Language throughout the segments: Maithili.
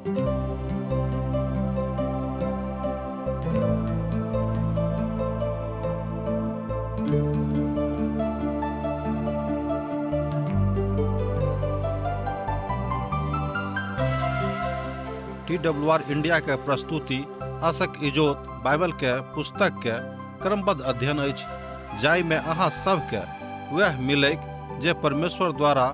टी डब्ल्यू आर इंडिया के प्रस्तुति असक इजोत बाइबल के पुस्तक के क्रमबद्ध अध्ययन अछि, जाहिमे अहाँ सभके वएह मिलैक जे परमेश्वर द्वारा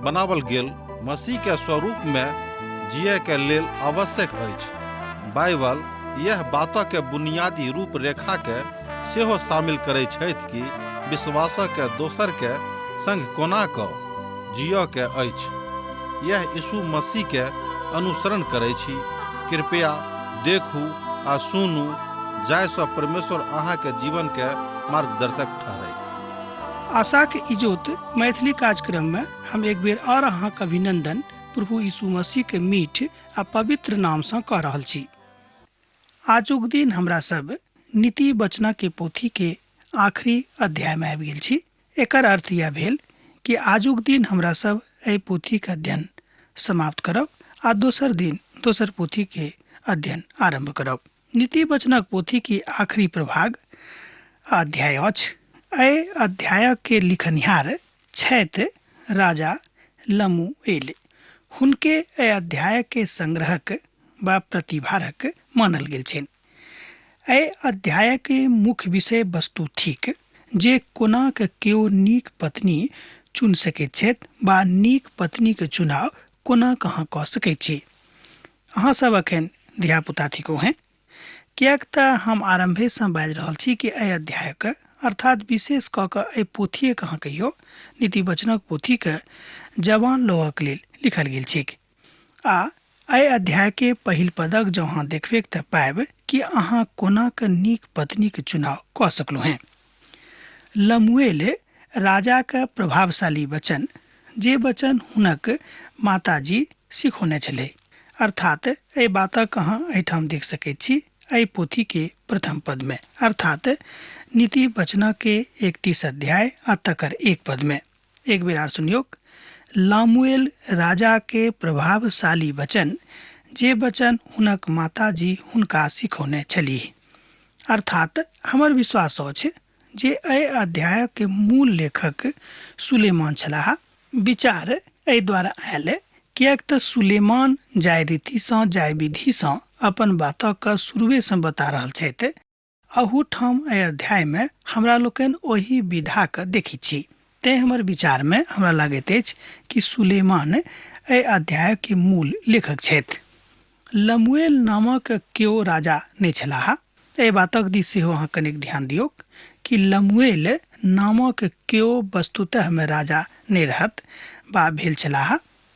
बनावल गेल मसीह के स्वरूप में जिए के लेल आवश्यक अछि। बाइबल यह बातक के बुनियादी रूपरेखा के सेहो शामिल करै छथि कि विश्वासक के दोसर के संग कोना क जियऽ के अछि। यह यीशु मसीह के अनुसरण करै छी। कृपया देखू आ सुनू जाहिसँ परमेश्वर अहाँके जीवन के मार्गदर्शक ठहरैक। आशाक इजोत मैथिली कार्यक्रम में हम एक बेर और अहाँक अभिनंदन प्रभु यीशु मसीह के मीठ आ पवित्र नाम सँ कऽ रहल छी। आजुक दिन हमरा सब नीति वचना के पोथी के आखिरी अध्याय में आबि गेल छी। एकर अर्थ यह भेल कि आजुक दिन हमरा सब एहि पोथी के अध्ययन समाप्त करब आ दोसर दिन दोसर पोथी के अध्ययन आरंभ करब। नीति वचनक पोथी के आखिरी प्रभाग अध्याय अछि। एहि अध्याय के लिखनिहार छथि राजा लमूएल। हुनके एहि अध्याय के संग्रहक वा प्रतिभारक मानल गेल छनि। एहि अध्याय के मुख्य विषय वस्तु थिक जे कोना के केओ नीक पत्नी चुनि सकैत छथि वा नीक पत्नी के चुनाव कोना कहाँ कऽ सकैत छी। अहाँ सब अखन धियापुता थिकहुँ हेँ, किएक तऽ हम आरम्भेसँ बाजि रहल छी कि एहि अध्यायके अर्थात विशेष कऽ कऽ एहि पोथीएके अहाँ कहियौ नीति वचनक पोथीके जवान लोकक लेल लिखल गेल छैक। आ एहि अध्यायके पहिल पदक जँ अहाँ देखबैक तऽ पायब कि अहाँ कोना कऽ नीक पत्नीक चुनाव कऽ सकलहुँ हेँ। लमुएल राजाक प्रभावशाली वचन, जे वचन हुनक माताजी सिखौने छलै, अर्थात एहि बातक अहाँ एहिठाम देख सकैत छी एहि पोथीके प्रथम पदमे, अर्थात नीति वचनके 31 अध्याय आ तकर 1 पदमे। एक बेर आर सुनियौक। लामुएल राजा के प्रभावशाली वचन, जे वचन हुनक माताजी हुनका सिखौने छलीह। अर्थात हमर विश्वास अछि जे एहि अध्यायक मूल लेखक सुलेमान छलाह। विचार एहि द्वारा आयल किएक तऽ सुलेमान जाहि रीतिसँ जाहि विधिसँ अपन बातक शुरुएसँ बता रहल छथि, अहूठाम एहि अध्यायमे हमरा लोकनि ओहि विधाके देखैत छी। तेँ हमर विचारमे हमरा लागैत अछि कि सुलेमान एहि अध्यायके मूल लेखक छथि। लमुएल नामक केओ राजा नहि छलाह। एहि बातक दिस सेहो अहाँ कनेक ध्यान दियौक कि लमुएल नामक केओ वस्तुतःमे राजा नहि रहत वा भेल छलाह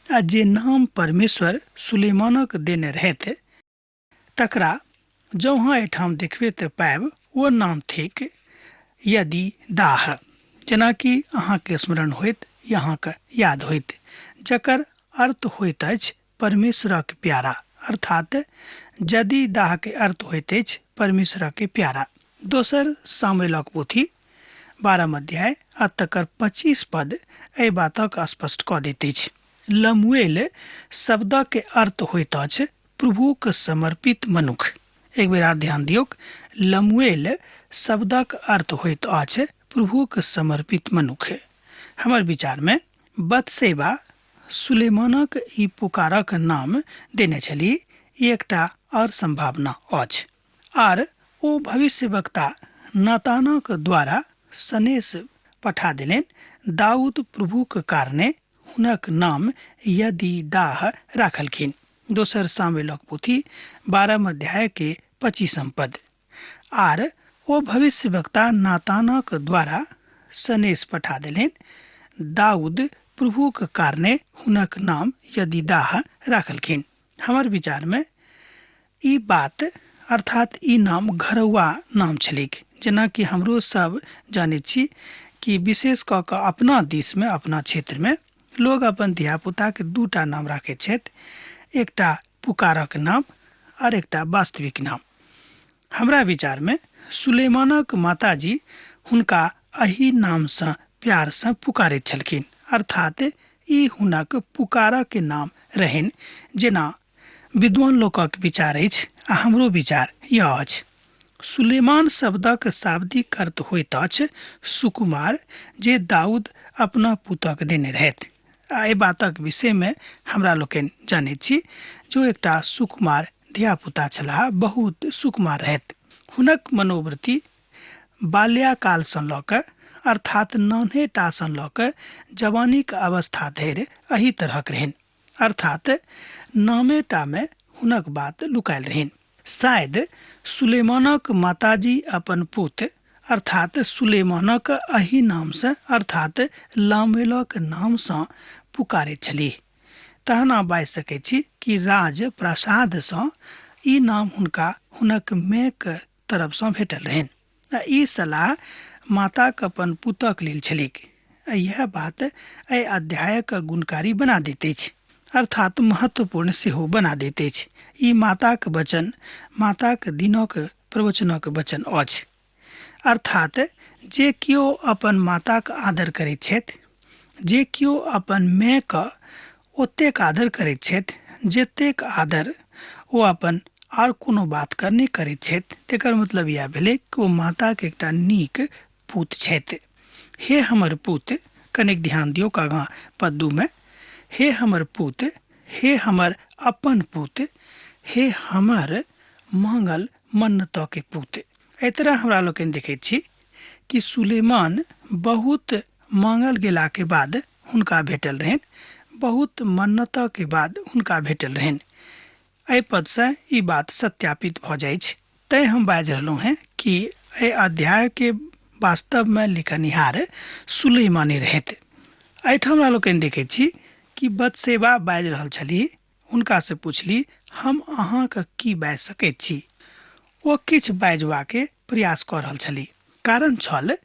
आ जे नाम परमेश्वर सुलेमानक देने रहथि तकरा जँ अहाँ एहिठाम देखबे तऽ पायब ओ नाम थिक यदि दाह, जेनाकि अहाँके स्मरण होइत या अहाँके याद होइत, जकर अर्थ होइत अछि परमेश्वरक प्यारा, अर्थात यदि दाह के अर्थ होइत अछि परमेश्वरक प्यारा। दोसर सामुएलक पोथी 12 अध्याय आ तकर 25 पद एहि बातक स्पष्ट कऽ दैत अछि। लमुएल शब्दक अर्थ होइत अछि प्रभुक समर्पित मनुख। एक बेर आर ध्यान दियौक, लमुएल शब्दक अर्थ होइत अछि प्रभुक समर्पित मनुख। हमर विचारमे बतसेबा सुलेमानक ई पुकारक नाम देने छली, ई एकटा आओर संभावना अछि। आर ओ भविष्यवक्ता नातानक द्वारा सनेस पठा देलनि, दाऊद प्रभुक कारणे हुनक नाम यदीदाह राखलखिन। दोसर सामुएलक पोथी 12 अध्याय के 25 पद। आर ओ भविष्यवक्ता नातानक द्वारा सनेस पठा देलनि, दाऊद प्रभुक कारणे हुनक नाम यदीदाह राखलखिन। हमर विचारमे ई बात अर्थात ई नाम घरौआ नाम छलैक, जेनाकि हमरो सब जानैत छी कि विशेष कऽ कऽ अपना दिसमे अपना क्षेत्रमे लोग अपन धियापुताके दूटा नाम राखैत छथि, एकटा पुकारक नाम आर एकटा वास्तविक नाम। हमरा विचारमे सुलेमानक माताजी हुनका एहि नामसँ प्यारसँ पुकारैत छलखिन, अर्थात ई हुनक पुकारक नाम रहनि, जेना विद्वान लोकक विचार अछि आ हमरो विचार यह अछि। सुलेमान शब्दक शाब्दिक अर्थ होइत अछि सुकुमार, जे दाऊद अपना पुतक देने रहथि। आ एहि बातक विषयमे हमरा लोकनि जनैत छी जो एकटा सुकुमार धियापुता छलाह, बहुत सुकुमार रहथि। हुनक मनोवृत्ति बाल्याकालसँ लऽ कऽ अर्थात नान्हेटासँ लऽ कऽ जवानीक अवस्था धरि एहि तरहक रहनि, अर्थात नामेटामे हुनक बात लुकायल रहनि। शायद सुलेमानक माताजी अपन पुत अर्थात सुलेमानक एहि नामसँ अर्थात लामेलक नामसँ पुकारैत छलीह। तहन अहाँ बाजि सकैत छी कि राज प्रासादसँ ई नाम हुनका हुनक मायक तरफसँ भेटल रहनि आ ई सलाह माताक अपन पुतक लेल छलैक। आ इएह बात एहि अध्यायक गुणकारी बना दैत अछि, अर्थात महत्वपूर्ण सेहो बना दैत अछि। ई माताक वचन, माताक दिनक प्रवचनक वचन अछि। अर्थात जे केओ अपन माताक आदर करैत छथि, जे केओ अपन मायके ओतेक आदर करैत छथि जतेक आदर ओ अपन आर कोनो बातके नहि करैत छथि, तकर मतलब इएह भेलै कि ओ माताके एकटा नीक पूत छथि। हे हमर पूत, कनेक ध्यान दियौ आगाँ पद 2 में, हे हमर पूत, हे हमर अपन पूत, हे हमर मांगल मन्नत के पूत। एहि तरह हमरा लोकनि देखैत छी कि सुलेमान बहुत मांगल गेलाके बाद हुनका भेटल रहनि, बहुत मन्नत के बाद हुनका भेटल रहनि। एहि पदसँ ई बात सत्यापित भऽ जाइछ। तैँ हम बाजि रहलहुँ हेँ कि एहि अध्यायके वास्तवमे लिखनिहार सुलेमाने रहथि। एहिठाम हमरा लोकनि देखैत छी कि बतसेबा बाजि रहल छलीह, हुनकासँ पुछली, हम अहाँके की बाजि सकैत छी? ओ किछु बाजबाके प्रयास कऽ रहल छलीह, कारण छल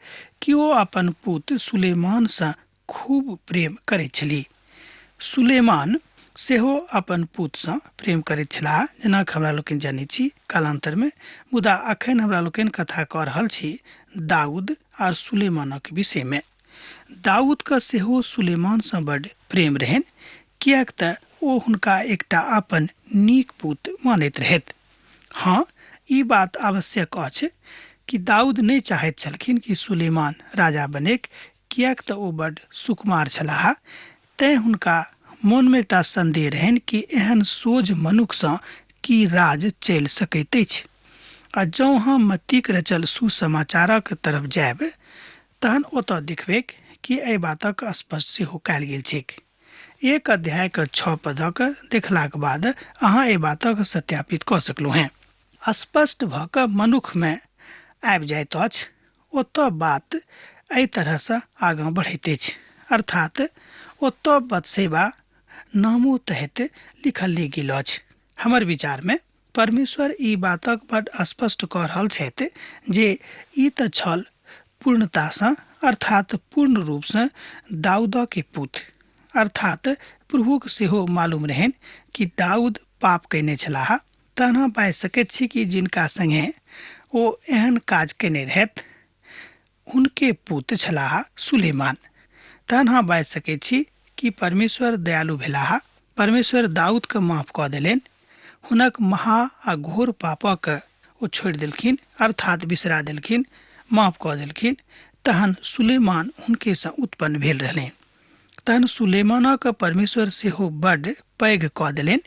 कि ओ अपन पुत सुलेमानसँ खूब प्रेम करैत छलीह। सुलेमान सेहो अपन पुतसँ प्रेम करैत छलाह, जेना हमरा लोकनि जनैत छी कालान्तरमे। मुदा अखन हमरा लोकनि कथा कऽ रहल छी दाऊद आर सुलेमानक विषयमे। दाऊदके सेहो सुलेमानसँ बड्ड प्रेम रहनि, किएक तऽ ओ हुनका एकटा अपन नीक पुत मानैत रहथि। हँ, ई बात आवश्यक अछि कि दाऊद नहि चाहैत छलखिन कि सुलेमान राजा बनेक, किएक तऽ ओ बड्ड सुकुमार छलाह। तैँ हुनका मोनमे एकटा सन्देह रहनि कि एहन सोझ मनुखसँ की राज चलि सकैत अछि। आ जँ हम मत्तीक रचल सुसमाचारक तरफ जायब तहन ओतऽ देखबैक कि एहि बातक स्पष्ट सेहो कयल गेल छैक। 1 अध्यायक 6 पदक देखलाक बाद अहाँ एहि बातक सत्यापित कऽ सकलहुँ हेँ। स्पष्ट भऽ कऽ मनुखमे आबि जाइत अछि, ओतऽ बात एहि तरहसँ आगाँ बढ़ैत अछि, अर्थात ओतऽ बतसेबा नामो तहत लिखल नहि गेल अछि। हमर विचारमे परमेश्वर ई बातक बड स्पष्ट कऽ रहल छथि जे ई तऽ छल पूर्णतासँ अर्थात पूर्ण रूपसँ दाऊदके पुत, अर्थात प्रभुक सेहो मालूम रहनि कि दाऊद पाप कयने छलाह। तहन हम बाजि सकैत छी कि जिनका संगे ओ एहन काज कयने रहथि हुनके पुत छलाह सुलेमान। तहन हम बाजि सकैत छी कि परमेश्वर दयालु भेलाह, परमेश्वर दाऊदके माफ कऽ देलनि, हुनक महा आ घोर पापक ओ छोड़ि देलखिन, अर्थात बिसरा देलखिन, माफ कऽ देलखिन। तहन सुलेमान हुनकेसँ उत्पन्न भेल रहलनि। तहन सुलेमानक परमेश्वर सेहो बड्ड पैघ कऽ देलनि,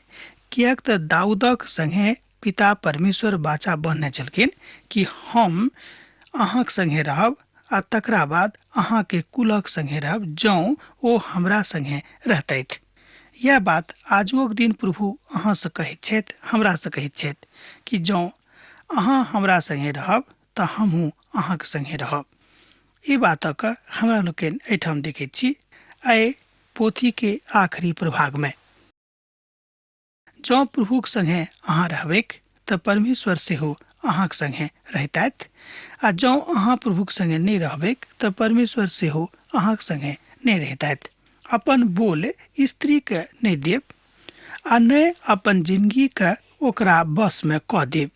किएक तऽ दाऊदक संगे पिता परमेश्वर बाचा बन्हने छलखिन कि हम अहाँक संगे रहब आ तकरा बाद अहाँके कुलक संगे रहब जँ ओ हमरा संगे रहतथि। यैह बात आजुओक दिन प्रभु अहाँसँ कहैत छथि, हमरासँ कहैत छथि कि जँ अहाँ हमरा संगे रहब तऽ हमहूँ अहाँक संगे रहब। ई बातक हमरा लोकनि एहिठाम देखैत छी एहि पोथीके आखिरी प्रभागमे। जँ प्रभुक संगे अहाँ रहबैक तऽ परमेश्वर सेहो अहाँक संगे रहितथि, आ जँ अहाँ प्रभुक संगे नहि रहबैक तऽ परमेश्वर सेहो अहाँक संगे नहि रहितथि। अपन बोल स्त्रीके नहि देब आ नहि अपन जिनगीके ओकरा वशमे कऽ देब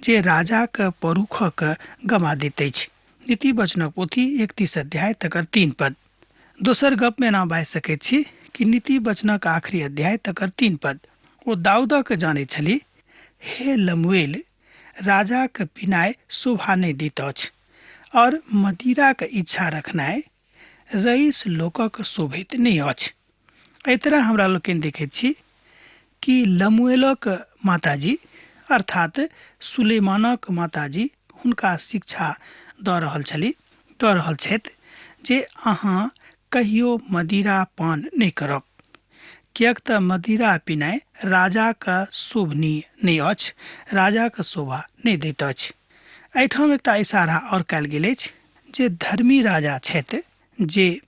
जे राजाक परुखक गमा दैत अछि। नीति वचनक पोथी 31 अध्याय तकर 3 पद। दोसर गपमे एना बाजि सकैत छी कि नीति वचनक आखिरी अध्याय तकर 3 पद। ओ दाऊदक जानैत छली। हे लमुएल, राजाक पिनाइ शोभा नहि दैत अछि और मदिराक इच्छा रखनाइ रईस लोकक शोभित नहि अछि। एहि तरह हमरा लोकनि देखैत छी कि लमुएलक माताजी अर्थात सुलेमानक माताजी हुनका शिक्षा दऽ रहल छथि जे अहाँ कहियो मदिरा पान नहि करब, किएक तऽ मदिरा पिनाइ राजाक शोभनीय नहि अछि, राजाक शोभा नहि दैत अछि। एहिठाम एकटा इशारा आओर कयल गेल अछि जे धर्मी राजा छथि, जे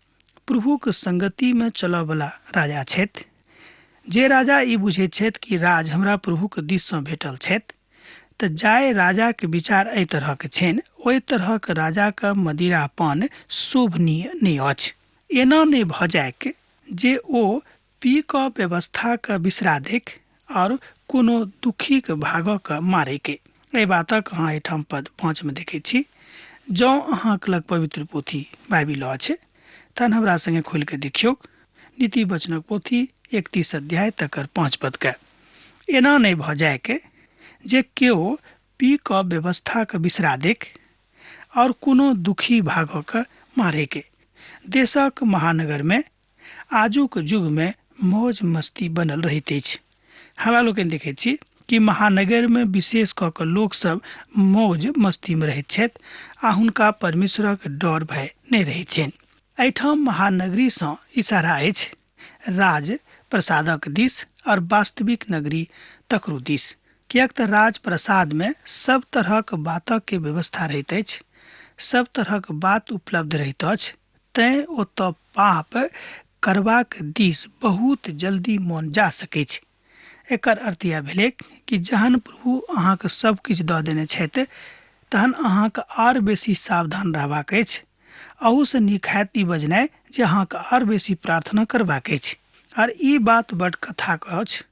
प्रभुक संगतिमे चलयवला राजा छथि, जे राजा ई बुझैत छथि कि राज हमरा प्रभुक दिससँ भेटल छथि, तऽ जाहि राजाके विचार एहि तरहक छनि ओहि तरहक राजाके मदिरा पान शोभनीय नहि अछि। एना नहि भऽ जाइक जे ओ पी कऽ व्यवस्थाके बिसरा दैक आओर कोनो दुखीके भागऽके मारैके। एहि बातक अहाँ एहिठाम पद 5 मे देखैत छी। जँ अहाँके लग पवित्र पोथी बाइबिल अछि तहन हमरा सङ्गे खोलि कऽ देखियौ नीति वचनक पोथी 31 अध्याय तकर 5 पदके। एना नहि भऽ जाइके जे केओ पी कऽ व्यवस्थाके बिसरा दैक आओर कोनो दुखी भागऽके मारैके। देशक महानगरमे आजुक युगमे मौज मस्ती बनल रहैत अछि। हमरा लोकनि देखैत छी कि महानगरमे विशेष कऽ कऽ लोकसभ मौज मस्तीमे रहैत छथि आ हुनका परमेश्वरक डर भय नहि रहैत छनि। एहिठाम महानगरीसँ इशारा अछि राज प्रसादक दिस और वास्तविक नगरी तकरो दिस, किएक तऽ राज प्रसादमे सब तरहक बातक व्यवस्था रहैत अछि, सब तरहक बात उपलब्ध रहैत अछि, तैँ ओतऽ पाप करबाक दिस बहुत जल्दी मन जा सकैछ। एकर अर्थ इएह भेलै कि जहन प्रभु अहाँके सब किछु दऽ देने छथि तहन अहाँके आर बेसी सावधान रहबाक अछि। अहूसँ नीक हैत ई बजनाइ जे अहाँके आर बेसी प्रार्थना करबाक अछि। आर ई बात बड कथाक अछि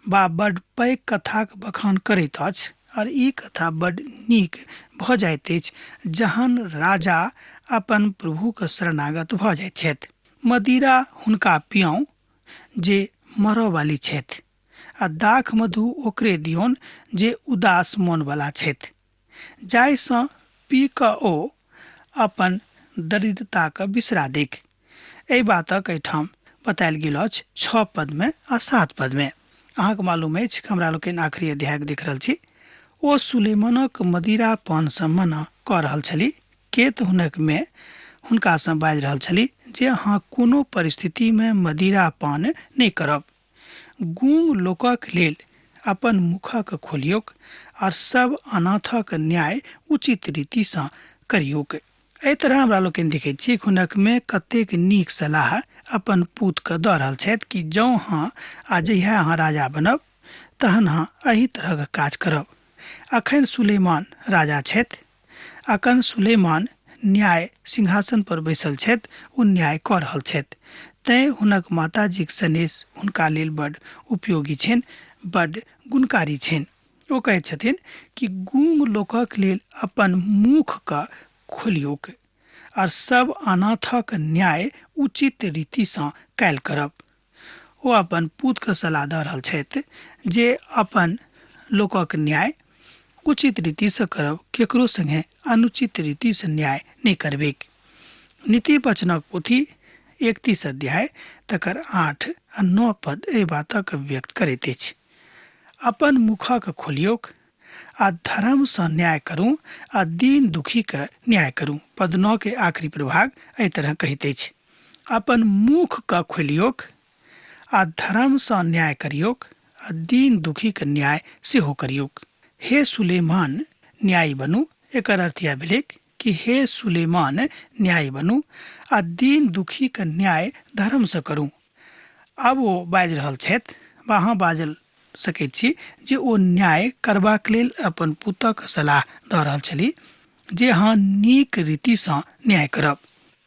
बा बड पैघ कथाक बखान करैत अछि और ई कथा बड नीक भऽ जाइत अछि जहन राजा अपन प्रभुके शरणागत भऽ जाइत छथि। मदिरा हुनका पियाउ जे मरऽवाली छथि आ दाख मधु ओकरे दियौन जे उदास मोनवला छथि, जाहिसँ पी कऽ ओ अपन दरिद्रताके बिसरा दैक। एहि बातक एहिठाम बतायल गेल अछि 6 पदमे आ 7 पदमे। अहाँके मालूम अछि हमरा लोकनि आखिरी अध्यायके देख रहल छी। ओ सुलेमानक मदिरा पानसँ मना कऽ रहल छली, के तऽ हुनकमे हुनकासँ बाजि रहल छली जे अहाँ कोनो परिस्थितिमे मदिरा पान नहि करब। गूंग लोकक लेल अपन मुखक खोलियौक और सब अनाथक न्याय उचित रीतिसँ करियौक। एहि तरह हमरा लोकनि देखैत छी हुनकमे कतेक नीक सलाह अपन पूतके दऽ रहल छथि कि जँ अहाँ आ जहिया अहाँ राजा बनब तहन अहाँ एहि तरहक काज करब। अखन सुलेमान राजा छथि, अखन सुलेमान न्याय सिंहासन पर बैसल छथि, ओ न्याय कऽ रहल छथि, तैँ हुनक माताजीक सनेस हुनका लेल बड उपयोगी छनि, बड गुणकारी छनि। ओ कहैत छथिन कि गूंग लोकक लेल अपन मुखके खोलियौक और सब अनाथक न्याय उचित रीतिसँ कयल करब। ओ अपन पूतके सलाह दऽ रहल छथि जे अपन लोकक न्याय उचित रीतिसँ करब, केकरो सङ्गे अनुचित रीतिसँ न्याय नहि करबैक। नीति वचनक पोथी 31 अध्याय तकर 8 आ 9 पद एहि बातक व्यक्त करैत अछि। अपन मुखक खोलियौक आ धर्मसँ न्याय करू आ दीन दुखीके न्याय करू। पद 9 के आखिरी प्रभाग एहि तरह कहैत अछि, अपन मुखके खोलियौक आ धर्मसँ न्याय करियौक आ दीन दुखीके न्याय सेहो करियौक। हे सुलेमान न्यायी बनू, एकर अर्थ इएह भेलै कि हे सुलेमान न्यायी बनू आ दीन दुखीके न्याय धर्मसँ करू। आब ओ बाजि रहल छथि वा अहाँ बाजल सकैत छी जे ओ न्याय करबाक लेल अपन पुतक सलाह दऽ रहल छली जे अहाँ नीक रीतिसँ न्याय करब।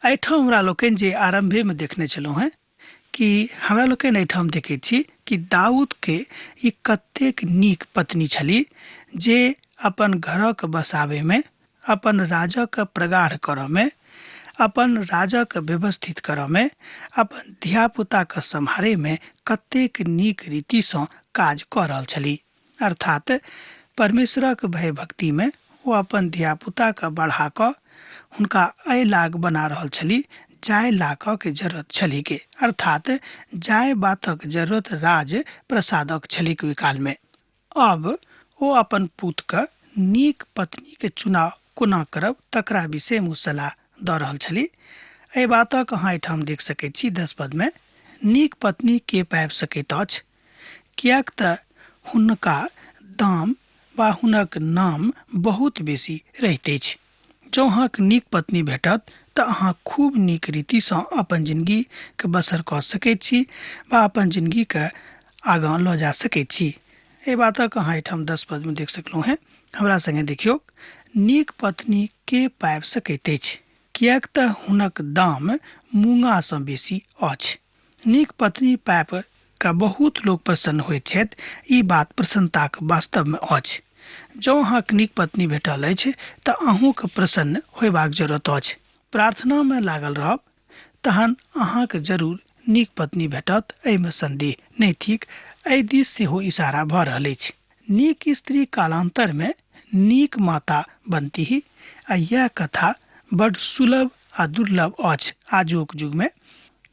एहिठाम हमरा लोकनि जे आरम्भेमे देखने छलहुँ हेँ कि हमरा लोकनि एहिठाम देखैत छी कि दाऊदके ई कतेक नीक पत्नी छली जे अपन घरक बसाबैमे, अपन राजक प्रगाढ़ करऽमे, अपन राजक व्यवस्थित करऽमे, अपन धियापुताके सम्हारैमे कतेक नीक रीतिसँ काज कऽ रहल छली। अर्थात परमेश्वरक भयभक्ति में ओ अपन धियापुता के बढ़ा कऽ हुनका एहि लाग बना रहल छली जाय लाग के जरूरत छली के, अर्थात जाय बातक जरूरत राज प्रसादक छली ओहि काल में। अब ओ अपन पुत के नीक पत्नी के चुनाव कोना करब तकरा विषय में सलाह दऽ रहल छली। एहि बातक अहाँ एहिठाम देख सकैत छी 10 पद में, नीक पत्नी के पाबि सकैत अछि, किएक तऽ हुनका दाम वा हुनक नाम बहुत बेसी रहैत अछि। जँ अहाँके नीक पत्नी भेटत तऽ अहाँ खूब नीक रीतिसँ अपन जिनगीके बसर कऽ सकैत छी वा अपन जिनगीके आगाँ लऽ जा सकैत छी। एहि बातक अहाँ एहिठाम 10 पदमे देख सकलहुँ हेँ। हमरा सङ्गे देखियौ, नीक पत्नी के पाबि सकैत अछि, किएक तऽ हुनक दाम मूँगासँ बेसी अछि। नीक पत्नी पाबि कऽ बहुत लोक प्रसन्न होइत छथि, ई बात प्रसन्नताक वास्तवमे अछि। जँ अहाँके नीक पत्नी भेटल अछि तऽ अहूँके प्रसन्न होयबाक जरूरत अछि। प्रार्थनामे लागल रहब तहन अहाँके जरूर नीक पत्नी भेटत, एहिमे संदेह नहि थिक। एहि दिस सेहो इशारा भऽ रहल अछि। नीक स्त्री कालांतरमे नीक माता बनती आ यह कथा बड सुलभ आ दुर्लभ अछि आजुक युगमे,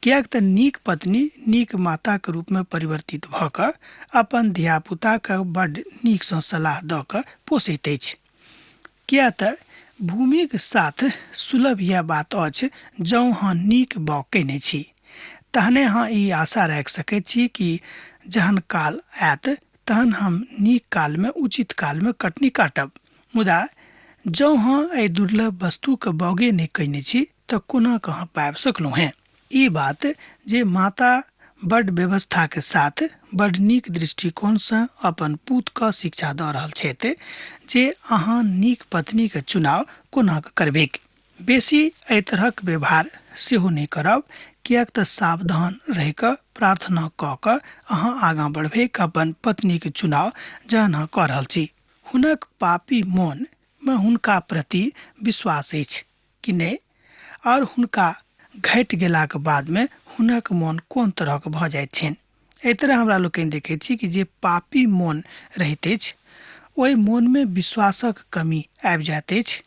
किएक तऽ नीक पत्नी नीक माताके रूपमे परिवर्तित भऽ कऽ अपन धियापुताके बड नीकसँ सलाह दऽ कऽ पोसैत अछि। किएक तऽ भूमिक साथ सुलभ यह बात अछि, जँ अहाँ नीक बाग कयने छी तहने अहाँ ई आशा राखि सकैत छी कि जहन काल आयत तहन हम नीक कालमे उचित कालमे कटनी काटब। मुदा जँ अहाँ एहि दुर्लभ वस्तुके बागे नहि कयने छी तऽ कोना कहाँ पाबि सकलहुँ हेँ। ई बात जे माता बड व्यवस्थाके साथ बड नीक दृष्टिकोणसँ अपन पूतके शिक्षा दऽ रहल छथि जे अहाँ नीक पत्नीके चुनाव कोना करबैक। बेसी एहि तरहक व्यवहार सेहो नहि करब, किएक तऽ सावधान रहि कऽ प्रार्थना कऽ कऽ अहाँ आगाँ बढ़बैक अपन पत्नीके चुनाव जहन अहाँ कऽ रहल छी। हुनक पापी मोनमे हुनका प्रति विश्वास अछि कि नहि, और हुनका घटि गेलाक बादमे हुनक मोन कोन तरहक भऽ जाइत छनि। एहि तरह हमरा लोकनि देखैत छी कि जे पापी मोन रहैत अछि ओहि मोनमे विश्वासक कमी आबि जाइत अछि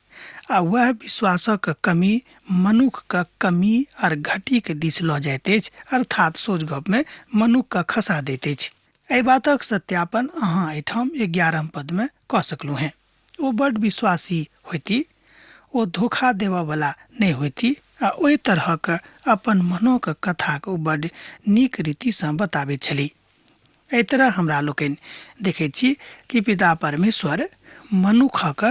आ वएह विश्वासक कमी मनुखके कमी आर घटीके दिस लऽ जाइत अछि, अर्थात सोझ गपमे मनुखके खसा दैत अछि। एहि बातक सत्यापन अहाँ एहिठाम 11 पदमे कऽ सकलहुँ हेँ। ओ बड विश्वासी होइती, ओ धोखा देबऽवला नहि होइती आ ओहि तरहक अपन मनोक कथाके ओ बड नीक रीतिसँ बताबैत छली। एहि तरह हमरा लोकनि देखैत छी कि पिता परमेश्वर मनुखक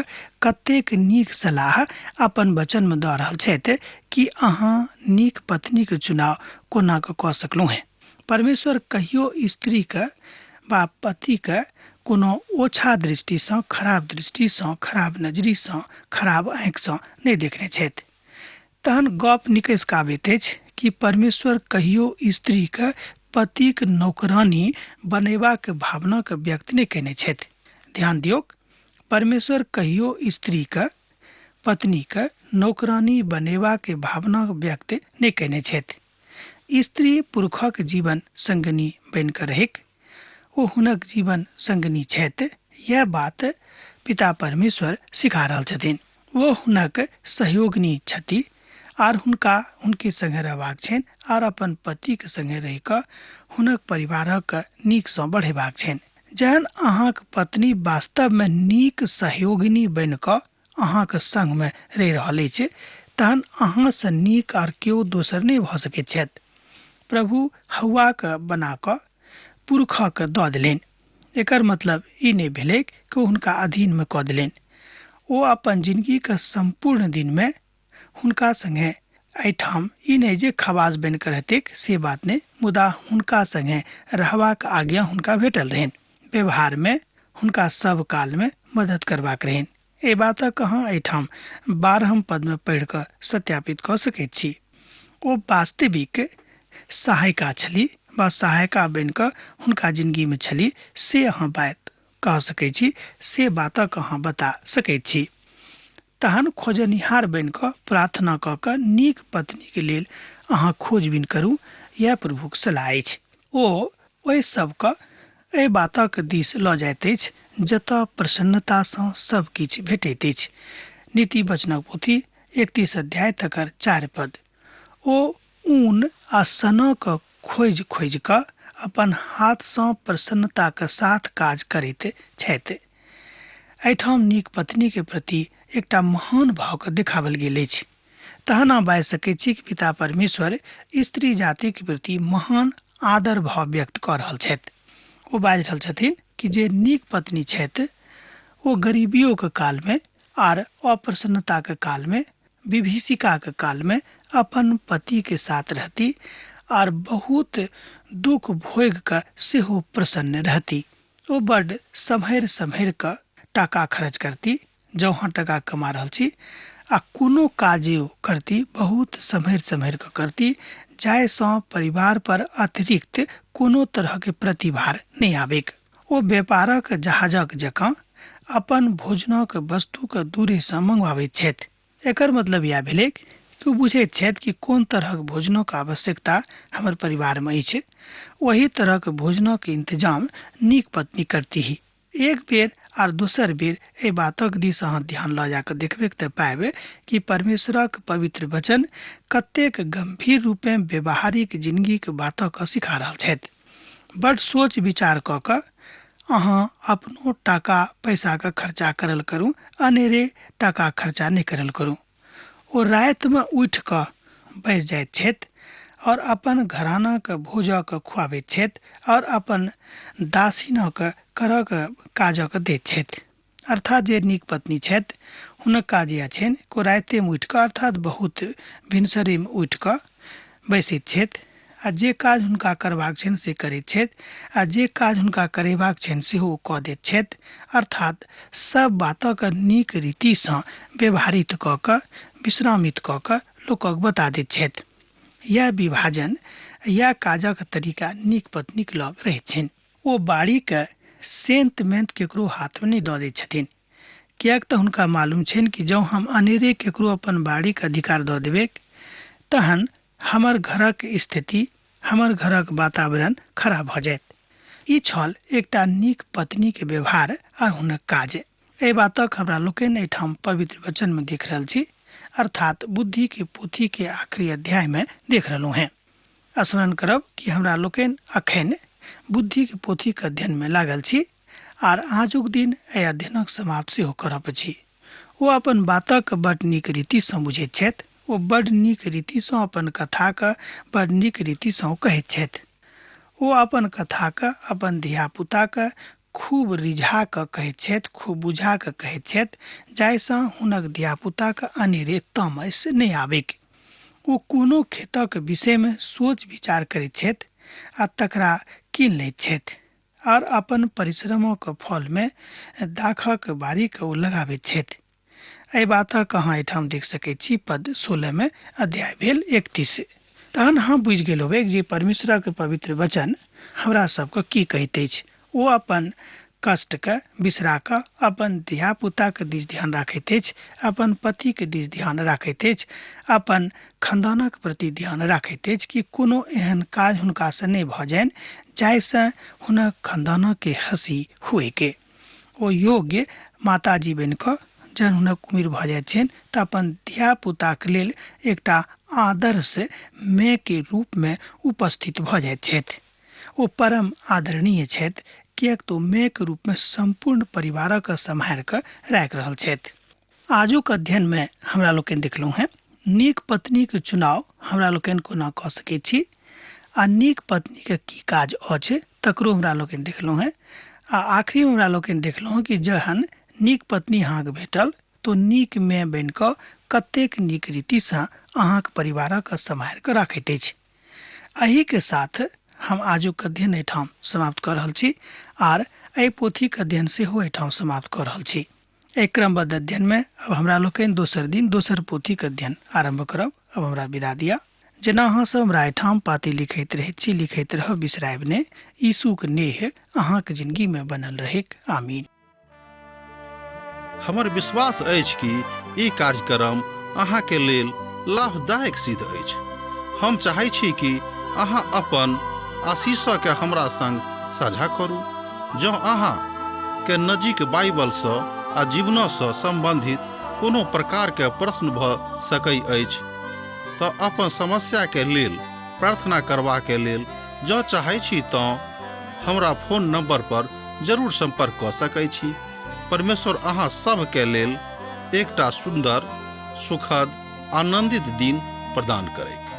कतेक नीक सलाह अपन वचनमे दऽ रहल छथि कि अहाँ नीक पत्नीके चुनाव कोना कऽ सकलहुँ हेँ। परमेश्वर कहियो स्त्रीके वा पतिके कोनो ओछा दृष्टिसँ, खराब दृष्टिसँ, खराब नजरीसँ, खराब आँखिसँ नहि देखने छथि। तहन गप निकसि कऽ आबैत अछि कि परमेश्वर कहियो स्त्रीके पतिक नौकरानी बनेबाक भावनाके व्यक्त नहि कयने छथि। ध्यान दियौक, परमेश्वर कहियो स्त्रीके पत्नीके नौकरानी बनेबाक भावना व्यक्त नहि कयने छथि। स्त्री पुरुषक जीवन संगिनी बनि कऽ रहैक, ओ हुनक जीवन संगिनी छथि। यह बात पिता परमेश्वर सिखा रहल छथिन। ओ हुनक सहयोगिनी छथि आर हुनका हुनके संगे रहबाक छनि आर अपन पतिके संगे रहि कऽ हुनक परिवारक नीकसँ बढ़ेबाक छनि। जहन अहाँक पत्नी वास्तवमे नीक सहयोगिनी बनि कऽ अहाँके संगमे रहि रहल अछि तहन अहाँसँ नीक आर केओ दोसर नहि भऽ सकैत छथि। प्रभु हौवाके बना कऽ पुरुषके दऽ देलनि। एकर मतलब ई नहि भेलै कि ओ हुनका अधीनमे कऽ देलनि। ओ अपन जिनगीके सम्पूर्ण दिनमे हुनका संगे एहिठाम ई नहि जे खवास बनि कऽ रहतैक से बात नहि, मुदा हुनका संगे रहबाक आज्ञा हुनका भेटल रहनि। व्यवहारमे हुनका सब कालमे मदद करबाक रहनि। एहि बातक अहाँ एहिठाम 12 पदमे पढ़ि कऽ सत्यापित कऽ सकैत छी। ओ वास्तविक सहायिका छली वा सहायिका बनि कऽ हुनका जिनगीमे छली, से अहाँ बात कह सकैत छी, से बातक अहाँ बता सकैत छी। तहन खोजनिहार बनि कऽ प्रार्थना कऽ कऽ नीक पत्नीके लेल अहाँ खोजबीन करू, यह प्रभुक सलाह अछि। ओ ओहि सबके एहि बातक दिस लऽ जाइत अछि जतऽ प्रसन्नतासँ सभ किछु भेटैत अछि। नीति वचनक पोथी 31 अध्याय तकर 4 पद। ओ ऊन आ सनक खोजि खोजि कऽ अपन हाथसँ प्रसन्नताक साथ काज करैत छथि। एहिठाम नीक पत्नीके प्रति एकटा महान भावके देखाओल गेल अछि। तहन अहाँ बाजि सकैत छी कि पिता परमेश्वर स्त्री जातिक प्रति महान आदर भाव व्यक्त कऽ रहल छथि। ओ बाजि रहल छथिन कि जे नीक पत्नी छथि ओ गरीबियोके कालमे आर अप्रसन्नताके कालमे, विभीषिकाके कालमे अपन पतिके साथ रहती आर बहुत दुख भोगि कऽ सेहो प्रसन्न रहती। ओ बड्ड सम्हरि सम्हरि कऽ टाका खर्च करती, जँ अहाँ टाका कमा रहल छी आ कोनो काज ओ करती बहुत सम्हरि सम्हरि कऽ करती, जाहिसँ परिवार पर अतिरिक्त कोनो तरहके प्रतिभार नहि आबैक। ओ व्यापारक जहाजक जकाँ अपन भोजनक वस्तुके दूरेसँ मंगवाबैत छथि। एकर मतलब इएह भेलै कि ओ बुझैत छथि कि कोन तरहक भोजनक आवश्यकता हमर परिवारमे अछि, ओही तरहक भोजनक इंतजाम नीक पत्नी करतीह। एक बेर आर दोसर बेर एहि बातक दिस अहाँ ध्यान लऽ जाकऽ देखबै तऽ पायब कि परमेश्वरक पवित्र वचन कतेक गम्भीर रूपेँ व्यवहारिक जिनगीक बातक सिखा रहल छथि। बड सोच विचार कऽ कऽ अहाँ अपनो टाका पैसाके खर्चा करल करू, अनेरे टाका खर्चा नहि करल करू। ओ रातिमे उठि कऽ बैसि जाइत छथि आओर अपन घरानाके भोजक खुआबैत छथि आओर अपन दासीनक करक काजक दैत छथि। अर्थात जे नीक पत्नी छथि हुनक काज इएह छनि कि ओ रातिमे उठि कऽ अर्थात बहुत भिनसरेमे उठि कऽ बैसैत छथि आ जे काज हुनका करबाक छनि से करैत छथि आ जे काज हुनका करेबाक छनि सेहो ओ कऽ दैत छथि। अर्थात सब बातक नीक रीतिसँ व्यवहारित कऽ कऽ विश्रामित कऽ कऽ लोकक बता दैत छथि। इएह विभाजन, इएह काजक तरीका नीक पत्नीक लग रहैत छनि। ओ बाड़ीके सेंत मेंत केकरो हाथमे नहि दऽ दैत छथिन, किएक तऽ हुनका मालूम छनि कि जँ हम अनेरे केकरो अपन बाड़ीके अधिकार दऽ देबैक तहन हमर घरक स्थिति, हमर घरक वातावरण खराब भऽ जायत। ई छल एकटा नीक पत्नीके व्यवहार आर हुनक काज। एहि बातक हमरा लोकनि एहिठाम पवित्र वचनमे देख रहल छी, अर्थात बुद्धिके पोथीके आखिरी अध्यायमे देख रहलहुँ हेँ। स्मरण करब कि हमरा लोकनि अखन बुद्धिके पोथीके अध्ययनमे लागल छी आर आजुक दिन एहि अध्ययनक समाप्त सेहो करब अछि। ओ अपन बातक बड नीक रीतिसँ बुझैत छथि। ओ बड नीक रीतिसँ अपन कथाक बड नीक रीतिसँ कहैत छथि। ओ अपन कथाक अपन धियापुताक खूब रिझा कऽ कहैत छथि, खूब बुझा कऽ कहैत छथि, जाहिसँ हुनक धियापुताक अनेरे तामस नहि आबैक। ओ कोनो खेतक विषयमे सोच विचार करैत छथि आ तकरा कीन लैत छथि आर अपन परिश्रमक फलमे दाखक बारीके ओ लगाबैत छथि। एहि बातक अहाँ एहिठाम देख सकैत छी पद 16 मे अध्याय भेल 31। तहन अहाँ बुझि गेल होबै जे परमेश्वरक पवित्र वचन हमरा सबके की कहैत अछि। ओ अपन कष्टके बिसरा कऽ अपन धियापुताके दिस ध्यान राखैत अछि, अपन पतिके दिस ध्यान राखैत अछि, अपन खानदानक प्रति ध्यान राखैत अछि कि कोनो एहन काज हुनकासँ नहि भऽ जानि जाहिसँ हुनक खानदानके हँसी हुएके। ओ योग्य माताजी बनि कऽ जहन हुनक उम्र भऽ जाइत छनि तऽ अपन धियापुताके लेल एकटा आदर्श मायके रूपमे उपस्थित भऽ जाइत छथि। ओ परम आदरणीय छथि, किएक तऽ ओ मायके रूपमे सम्पूर्ण परिवारक सम्हारि कऽ राखि रहल छथि। आजुक अध्ययनमे हमरा लोकनि देखलहुँ हेँ नीक पत्नीक चुनाव हमरा लोकनि कोना कऽ सकैत छी आ नीक पत्नीके की काज अछि तकरो हमरा लोकनि देखलहुँ हेँ। आ आखिरीमे हमरा लोकनि देखलहुँ कि जहन नीक पत्नी अहाँके भेटल तऽ नीक माय बनि कऽ कतेक नीक रीतिसँ अहाँक परिवारक सम्हारि कऽ राखैत अछि। एहिके साथ हम आजुक अध्ययन एहिठाम समाप्त कऽ रहल छी आर एहि पोथीक अध्ययन सेहो एहिठाम समाप्त कऽ रहल छी। एहि क्रमबद्ध अध्ययनमे अब हमरा लोकनि दोसर दिन दोसर पोथीक अध्ययन आरम्भ करब। अब हमरा विदा दिअ। जेना अहाँ सब हमरा एहिठाम पाती लिखैत रहैत छी, लिखैत रहब, बिसरायब नहि। यीशुक नेह अहाँक जिनगीमे बनल रहैक। आमीन। हमर विश्वास अछि कि ई कार्यक्रम अहाँके लेल लाभदायक सिद्ध अछि। हम चाहै छी कि अहाँ अपन आशीषके हमरा संग साझा करू। जँ अहाँ के नजीक बाइबलसँ आ जीवनसँ सम्बन्धित कोनो प्रकारके प्रश्न भऽ सकै अछि तऽ अपन समस्याके लेल प्रार्थना करबाके लेल जँ चाहै छी तँ हमरा फोन नंबर पर जरूर संपर्क कऽ सकै छी। परमेश्वर अहाँ सभके लेल एकटा सुन्दर, सुखद, आनंदित दिन प्रदान करैक।